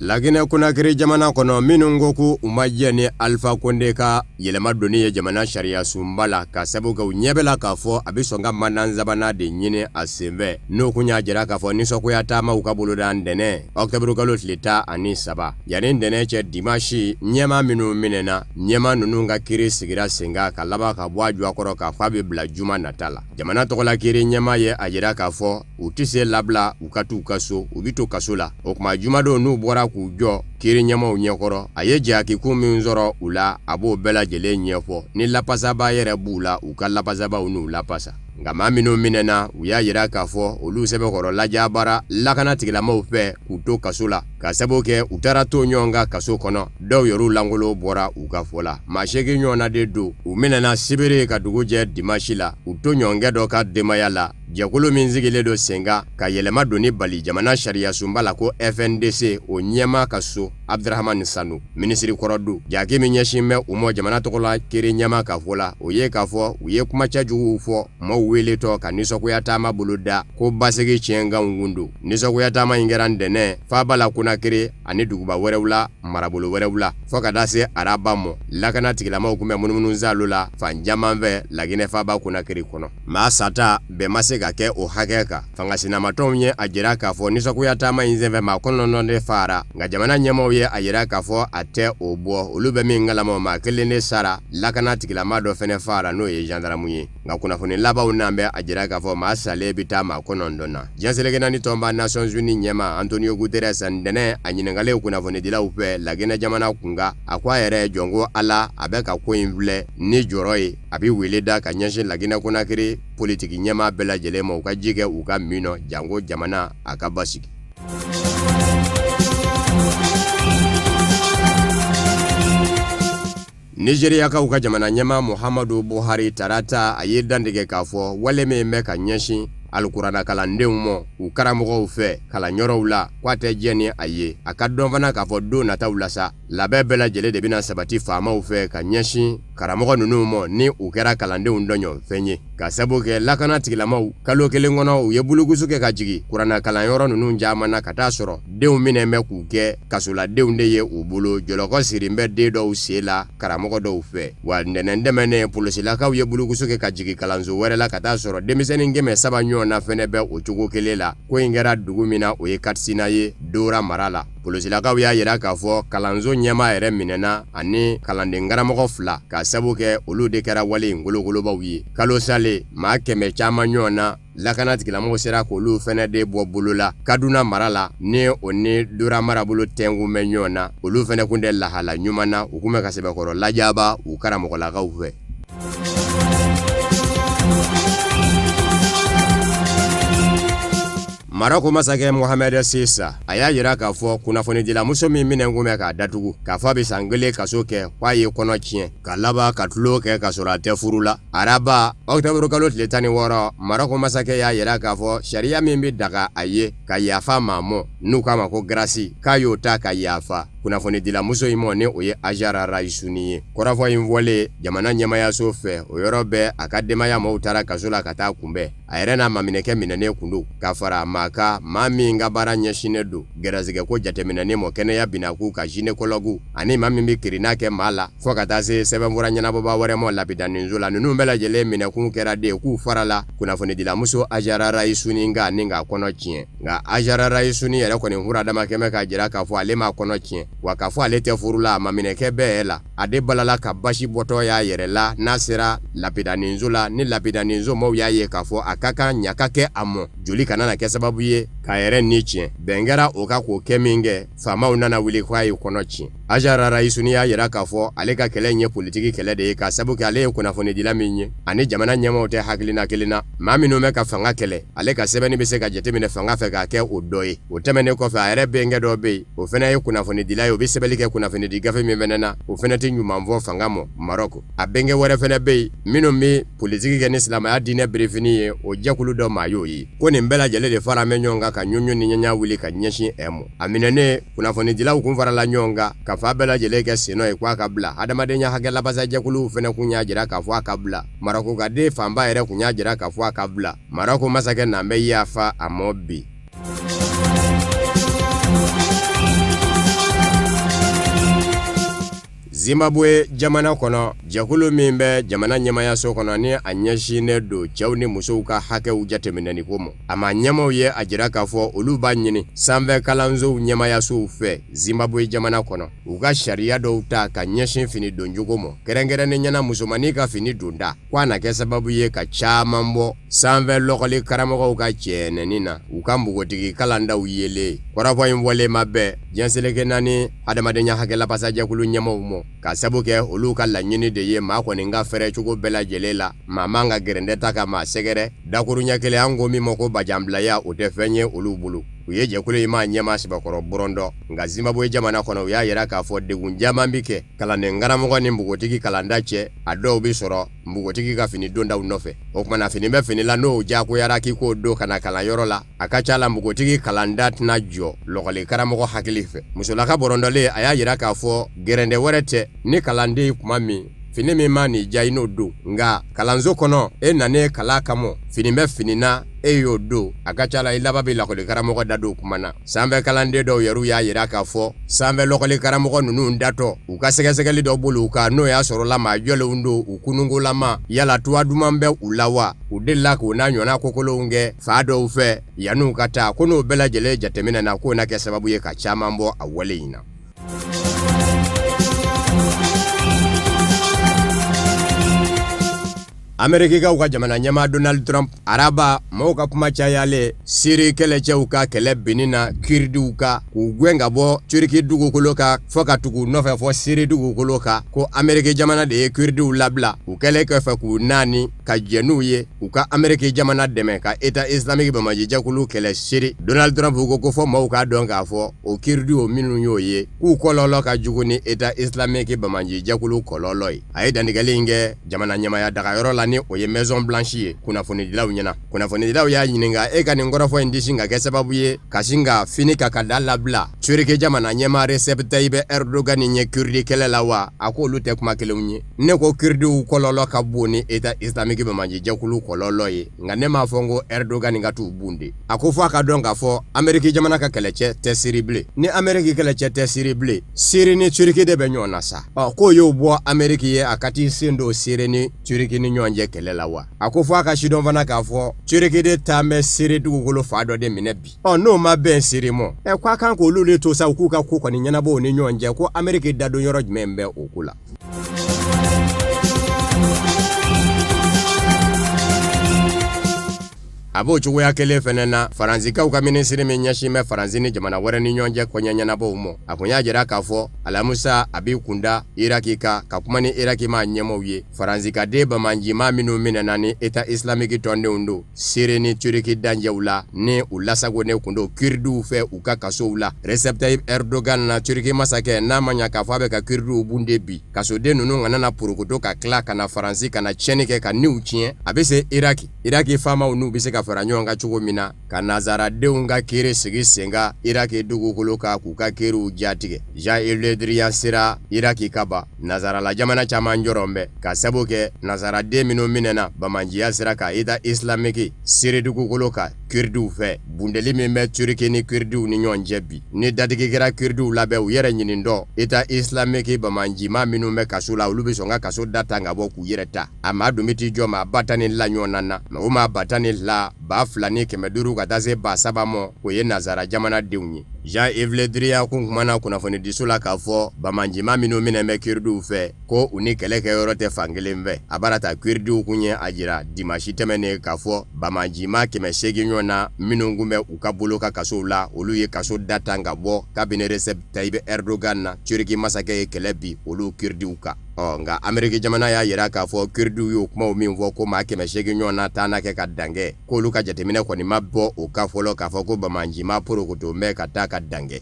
Laginɛ Konakiri jamana kɔnɔ, minnu ko ko u ma jɛ ni Alpha Konde ka yɛlɛma donni ye jamana sariyasunba la, ka sabu kɛ u ɲɛ bɛ la k'a fɔ a bɛ sɔn ka mandat sabanan de ɲini a senfɛ, n'o kun y'a jira k'a fɔ nisɔngoya taamaw ka boloda ntɛnɛn ɔkutɔburukalo tile 13. Yanni ntɛnɛn cɛ dimansi, ɲɛmaa minnu minɛna, ɲɛmaa ninnu ka kiri sigira sen kan ka laban ka bɔ a jɔ kɔrɔ k'a fɔ a bɛ bila juma nata la. Jamana tɔgɔla kiri ɲɛmaa ye a jira k'a fɔ u tɛ se labila u ka t'u ka so, u bɛ to kaso la. O tuma jumadon n'u bɔra k'u jɔ kiri ɲɛmaaw ɲɛkɔrɔ, a ye jakikun min sɔrɔ u la, a b'o bɛɛ lajɛlen ɲɛfɔ. Ni lapasaba yɛrɛ b'u la, u ka lapasabaw n'u lapasa. Nka maa minnu minɛna, u y'a jira k'a fɔ olu sɛbɛkɔrɔ lajabara lakana tigilamaaw fɛ k'u to kaso la, ka sababu kɛ u taara to ɲɔgɔn kan kaso kɔnɔ. Dɔw yɛrɛ lankolon bɔra u ka fɔ la. Maa 8 ɲɔgɔnna de don. U minɛna sibiri ka dugu jɛ dimansi la, u tɔɲɔgɔnkɛ dɔ ka denbaya la. Jɛkulu min sigilen don sen kan ka yɛlɛma donni bali jamana sariyasunba la ko FNDC, o ɲɛmaa ka so, Abdurahamani Sanu, minisiri kɔrɔ don. Jaki min ɲɛsin bɛ u ma jamana tɔgɔla kiri ɲɛmaa ka fɔ la, o ye k'a fɔ u ye kuma cɛjuguw fɔ maaw weeletɔ ka nisɔngoya taama boloda ko basigi tiɲɛkanw kun don. Nisɔngoya taama in kɛra ntɛnɛn faaba la Konakiri ani duguba wɛrɛw la, marabolo wɛrɛw la, fo ka taa se araba mɔ. Lakana tigilamaaw tun bɛ munumunu saalo la fan caman fɛ Laginɛ faaba Konakiri kɔnɔ. Maa sata bɛn ma se ka kɛ o hakɛ kan. Fanga sinamatɔnw ye a jira k'a fɔ nisɔngoya taama in senfɛ maa 9 de faara, nka jamana ɲɛmaaw ye a jira k'a fɔ a tɛ o bɔ. Olu bɛ min kalama, maa kelen de sara, lakana tigilamaa dɔ fɛnɛ faara, n'o ye zandaramu ye. Nka kunnafoni labanw n'an bɛ a jira k'a fɔ maa salen bɛ taa maa 9 na. Diɲɛ seleke naani tɔnba Nations Unies ɲɛmaa Antonio Guterres, ntɛnɛn a ɲininkalen kunnafonidilaw fɛ Laginɛ jamana kunkan, a ko a yɛrɛ jɔnko Ala, a bɛ ka ko in filɛ ni jɔrɔ ye. A bɛ wele da ka ɲɛsin Laginɛ Konakiri politiki ɲɛmaa bɛɛ lajɛlen ma, u ka ji kɛ u ka min nɔ, janko jamana a ka basigi. Nizeriyakaw ka jamana ɲɛmaa Muhamadu Buhari tarata a ye dantigɛ k'a fɔ wale min bɛ ka ɲɛsin alikuranɛ kalandenw ma u karamɔgɔw fɛ kalanyɔrɔw la, k'a tɛ jɛn ni a ye. A ka dɔn fana k'a fɔ don nataw la sa, labɛn bɛɛ lajɛlen de bɛna sabati faamaw fɛ ka ɲɛsin karamɔgɔ ninnu ma ni u kɛra kalandenw tɔɲɔfɛn ye, ka sabu kɛ lakana tigilamaw kalo kelen kɔnɔ u ye bulukusu kɛ ka jigin kuranɛ kalanyɔrɔ ninnu caman na ka taa sɔrɔ denw minɛ bɛ k'u kɛ kasoladenw de ye u bolo, jɔlɔkɔ sirin bɛ den dɔw sen la karamɔgɔ dɔw fɛ. Wa ntɛnɛn tɛmɛnen polisilakaw ye bulukusu kɛ ka jigin kalanso wɛrɛ la ka taa sɔrɔ denmisɛnnin 300 ɲɔgɔnna fɛnɛ bɛ o cogo kelen la. Ko in kɛra dugu min na, o ye Katsina ye, Dora mara la. Polisilakaw y'a jira k'a fɔ kalanso ɲɛmaa yɛrɛ minɛna ani kalanden karamɔgɔ 2 ka sabu kɛ olu de kɛra wale in kolokolobaw ye. Kalo salen maa 100 caman ɲɔgɔn na lakana tigilamɔgɔw sera k'olu fɛnɛ de bɔ bolo la Kaduna mara la, ni o ni Dora marabolo tɛnkun bɛ ɲɔgɔn na. Olu fɛnɛ kun tɛ lahala ɲuman na, u kun bɛ ka sɛbɛkɔrɔ lajaba u karamɔgɔlakaw fɛ. Marɔku masakɛ Mohamɛd Sisa, a y'a jira k'a fɔ kunnafonidilamuso min minɛ kun bɛ k'a datugu, k'a fɔ a bɛ san 1 kaso kɛ, k'a ye kɔnɔ tiɲɛ, ka laban ka tulon kɛ ka sɔrɔ a tɛ furu la. Araba ɔkutɔburukalo tile 16, Marɔku masakɛ y'a jira k'a fɔ sariya min bɛ daga a ye ka yafa maa mɔ, n'u k'a ma ko grâce, k'a y'o ta ka yafa kunnafonidilamuso in mɔ, ni o ye Ajara Rayisuni ye. Kɔrɔfɔ in fɔlen jamana ɲɛmaayaso fɛ, o yɔrɔ bɛɛ a ka denbaya maaw taara kaso la ka taa kunbɛn. A yɛrɛ n'a maminɛkɛ minɛnen kun don ka fara maa kan, maa min ka baara ɲɛsinnen don gɛrɛsɛgɛ ko jateminɛni mɔ kɛnɛya binakun kan gynécologue, ani maa min bɛ kirinna kɛ maa la, fo ka taa se sɛbɛnfura ɲɛnabɔbaa wɛrɛ mɔ lapidaninso la. Ninnu bɛɛ lajɛlen minɛkun kɛra de k'u farala kunnafonidilamuso Ajara Rayisuni kan ni k'a kɔnɔ tiɲɛ. Nka Ajara Rayisuni yɛrɛ kɔni furadama kɛmɛ k'a jira k'a fɔ ale m'a kɔnɔ tiɲɛ, wa k'a fɔ ale tɛ furu la, a maminɛkɛ bɛɛ la. A de balala ka basi bɔtɔ y'a yɛrɛ la n'a sera lapidaninso la, ni lapidaninso maaw y'a ye k'a fɔ a ka kan ɲa ka kɛ a mɔ, joli kana na kɛ sababu ye K'a yɛrɛ ni tiɲɛ. Bɛn kɛra o kan k'o kɛ min kɛ, faamaw nana wuli k'a ye kɔnɔ tiɲɛ. Hajar Raissouni y'a jira k'a fɔ ale ka kɛlɛ in ye politiki kɛlɛ de ye k'a sabu kɛ ale ye kunnafonidila min ye, ani jamana ɲɛmaaw tɛ hakilina kelen na. Maa minnu bɛ ka fanga kɛlɛ, ale ka sɛbɛnni bɛ se ka jateminɛ fanga fɛ k'a kɛ o dɔ ye. O tɛmɛnen kɔfɛ, a yɛrɛ bɛnkɛ dɔ bɛ yen, o fana ye kunnafonidila ye, o bɛ sɛbɛnni kɛ kunnafonidi gafe min fana na, o fana tɛ ɲuman fɔ fanga ma Maroc. A bɛnkɛ wɛrɛ fana bɛ yen, minnu bɛ politiki kɛ ni silamɛya diinɛ birifini ye, o jɛkulu dɔ maa y'o ye. Ko nin bɛɛ lajɛlen de fara bɛ ɲɔgɔn kan ka ɲɔɲɔ ni ɲaɲa wuli ka ɲɛsin ɛ ma. A minɛnen, kunnafonidilaw kun farala ɲɔgɔn kan ka fan bɛɛ lajɛlen kɛ sennɔ ye k'a ka bila. Hadamadenya hakɛ labasajɛkuluw fana kun y'a jira k'a fɔ a ka bila. Marɔkukaden fanba yɛrɛ kun y'a jira k'a fɔ a ka bila. Marɔku masakɛ n'an bɛ yafa a ma bi. Zimbabwe jamana kɔnɔ, jɛkulu min bɛ jamana ɲɛmaayaso kɔnɔ ni a ɲɛsinnen don cɛw ni musow ka hakɛw jateminɛni ko ma, a maa ɲɛmaaw ye a jira k'a fɔ olu b'a ɲini sanfɛ kalansow ɲɛmaayasow fɛ Zimbabwe jamana kɔnɔ, u ka sariya dɔw ta ka ɲɛsin fini doncogo ma, kɛrɛnkɛrɛnnenya la musomannin ka fini donta, ko a na kɛ sababu ye ka caman bɔ sanfɛ lɔkɔli karamɔgɔw ka cɛnɛni na u ka npogotigi kalandaw yelen. Kɔrɔfɔ in fɔlen ma bɛn diɲɛ seleke naani hadamadenya hakɛ labasajɛkulu ɲɛmaaw ma, ka sabu kɛ olu ka laɲini de ye maa kɔni ka fɛrɛ cogo bɛɛ lajɛlen la, maa man ka gɛrɛntɛ ta ka maa sɛgɛrɛ. Dakuruɲɛ kelen, an ko min ma ko bajanbilaya, o tɛ fɛn ye olu bolo. U ye jɛkulu in maa ɲɛmaa sɛbɛkɔrɔ bɔrɔntɔ. Nka Zimbabwe jamana kɔnɔ, u y'a yira k'a fɔ degun caman bɛ kɛ kalanden karamɔgɔ ni npogotigi kalanda cɛ, a dɔw bɛ sɔrɔ npogotigi ka fini dondaw nɔfɛ. O tuma na, fini bɛ fini la, n'o diyagoyara k'i k'o don ka na kalanyɔrɔ la, a ka ca la npogotigi kalanda tɛna jɔ lɔkɔli karamɔgɔ hakili fɛ. Musolaka bɔrɔntɔlen, a y'a yira k'a fɔ gɛrɛntɛ wɛrɛ tɛ ni kalanden kuma min fini min ma n'i diya i n'o don, nka kalanso kɔnɔ e nanen kalan kama, fini bɛ fini na e y'o don, a ka ca la i laban bɛ lakɔli karamɔgɔ da don kuma na. Sanfɛ kalanden dɔw yɛrɛ y'a yira k'a fɔ sanfɛ lɔkɔli karamɔgɔ ninnu datɔ u ka sɛgɛsɛgɛli dɔ boli u kan, n'o y'a sɔrɔla maa jɔlenw don, u kunungolama, yala tuwa duman bɛ u la wa, u delila k'o n'a ɲɔgɔnna kokolonw kɛ fa dɔw fɛ yann'u ka taa, ko n'o bɛɛ lajɛlen jateminɛ na, k'o na kɛ sababu ye ka caman bɔ a wale in na. Amerikikaw ka jamana ɲɛmaa Donald Trump, araba maaw ka kuma cayalen Siri kɛlɛcɛw ka kɛlɛ binni na Kurdiw kan, k'u gɛn ka bɔ Turki dugukolo kan fo ka tugu u nɔfɛ fɔ Siri dugukolo kan, ko Ameriki jamana de ye Kurdiw labila u kɛlen kɔfɛ k'u naani ka jɛn n'u ye u ka Ameriki jamana dɛmɛ ka État islamique banbaacijɛkulu kɛlɛ Siri. Donald Trump ko ko fɔ maaw k'a dɔn k'a fɔ o Kurdiw minnu y'o ye, k'u kɔlɔlɔ ka jugu ni État islamique banbaacijɛkulu kɔlɔlɔ ye. A ye dantigɛli in kɛ jamana ɲɛmaaya dagayɔrɔ la, ni o ye Maison Blanche ye, kunnafonidilaw ɲɛna. Kunnafonidilaw y'a ɲininka, e ka nin kɔrɔfɔ in tɛ sin ka kɛ sababu ye ka sin ka fini ka ka da labila Turki jamana ɲɛmaa Recep Tayyip Erdogan ɲɛ Kurdi kɛlɛ la wa? A ko olu tɛ kuma kelenw ye. Ne ko Kurdiw kɔlɔlɔ ka bon ni État islamique banbaacijɛkulu kɔlɔlɔ ye, nka ne m'a fɔ n ko Erdogan ka t'u bunte. A ko fo a ka dɔn k'a fɔ Ameriki jamana ka kɛlɛcɛ tɛ Siri bilen. Ni Ameriki kɛlɛcɛ tɛ Siri bilen, Siri ni Turki de bɛ ɲɔgɔn na sa. Ɔ k'o y'o bɔ Ameriki ye a ka t'i sen don Siri ni Turki ni ɲɔgɔn cɛ kɛlɛ la wa? A ko fo a ka sidɔn fana k'a fɔ Turki de taa bɛ Siri dugukolo fan dɔ de minɛ bi. Ɔ n'o ma bɛn Siri ma, ɛ ko a kan k'olu de to sa u k'u ka ko kɔni ɲɛnabɔ u ni ɲɔgɔn cɛ, ko Ameriki dadon yɔrɔ jumɛn bɛ o ko la? A b'o cogoya kelen fana na, Faransikaw ka minisiri min ɲɛsin bɛ Faransi ni jamana wɛrɛ ni ɲɔgɔn cɛ koɲɛ ɲɛnabɔw ma, a kun y'a jira k'a fɔ alamisa a b'i kunda Iraki kan ka kuma ni Iraki maa ɲɛmaaw ye. Faransikaden banbaancimaa minnu minɛna ni État islamique tɔndenw don Siri ni Turki dancɛw la, ni u lasagonnen kun don Kurdiw fɛ u ka kasow la. Recep Tayyip Erdogan na Turki masakɛ, n'a ma ɲa k'a fɔ a bɛ ka Kurdiw bunte bi, kasoden ninnu kana na porokoto ka tila ka na Faransi ka na tiɲɛni kɛ ka niw tiɲɛ. A bɛ se Iraki. Iraki faamaw n'u bɛ se ka fara ɲɔgɔn kan cogo min na ka nazaradenw ka kiri sigi sen kan Iraki dugukolo kan k'u ka kiriw jatigɛ. Jean-Yves Le Drian sera Iraki ka ban, nazarala jamana caman jɔrɔlen bɛ ka sabu kɛ nazaraden minnu minɛna banbaanciya sira kan État islamique Siri dugukolo kan Kurdiw fɛ, bunteli min bɛ Turki ni Kurdiw ni ɲɔgɔn cɛ bi. Ni dadigi kɛra Kurdiw la bɛ u yɛrɛ ɲinintɔ État islamique banbaancimaa minnu bɛ kaso la, olu bɛ sɔn ka kaso da tan ka bɔ k'u yɛrɛ ta. A maa dun bɛ t'i jɔ maa 12 ɲɔgɔnna na, o maa 12, 2500 ka taa se 3000 ma, o ye nazara jamanadenw ye. Jean-Yves Le Drian kun kumana kunnafonidiso la k'a fɔ banbaancima minnu minɛ bɛ kurdiw fɛ ko u ni kɛlɛ kɛyɔrɔ tɛ fan kelen fɛ. A bara ta kurdiw kun ye a jira dimasi tɛmɛnen k'a fɔ banbaancima 800 ɲɔgɔn na minnu kun bɛ u ka bolo ka kasow la, olu ye kaso da tan ka bɔ kabini Recep Tayyip Erdogan na Turki masakɛ ye kɛlɛ bin olu kurdiw kan. Ɔ nka Ameriki jamana y'a jira k'a fɔ kurdiw y'o kumaw min fɔ ko maa 800 ɲɔgɔn na taa na kɛ ka dan kɛ, k'olu ka jateminɛ kɔni ma bɔ o kan fɔlɔ k'a fɔ ko banbaancima porokoto bɛ ka taa ka dan kɛ.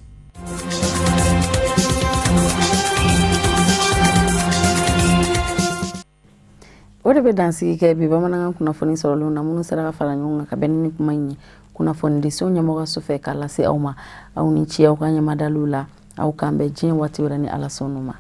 O de bɛ dansigi kɛ bi bamanankan kunnafoni sɔrɔlenw na minnu sera ka fara ɲɔgɔn kan ka bɛn ni kuma in ye kunnafonidiso ɲɛmɔgɔso fɛ k'a lase aw ma. Aw ni ce aw ka ɲɛmadaliw la. Aw k'an bɛn diɲɛ waati wɛrɛ ni Ala sɔnn'o ma.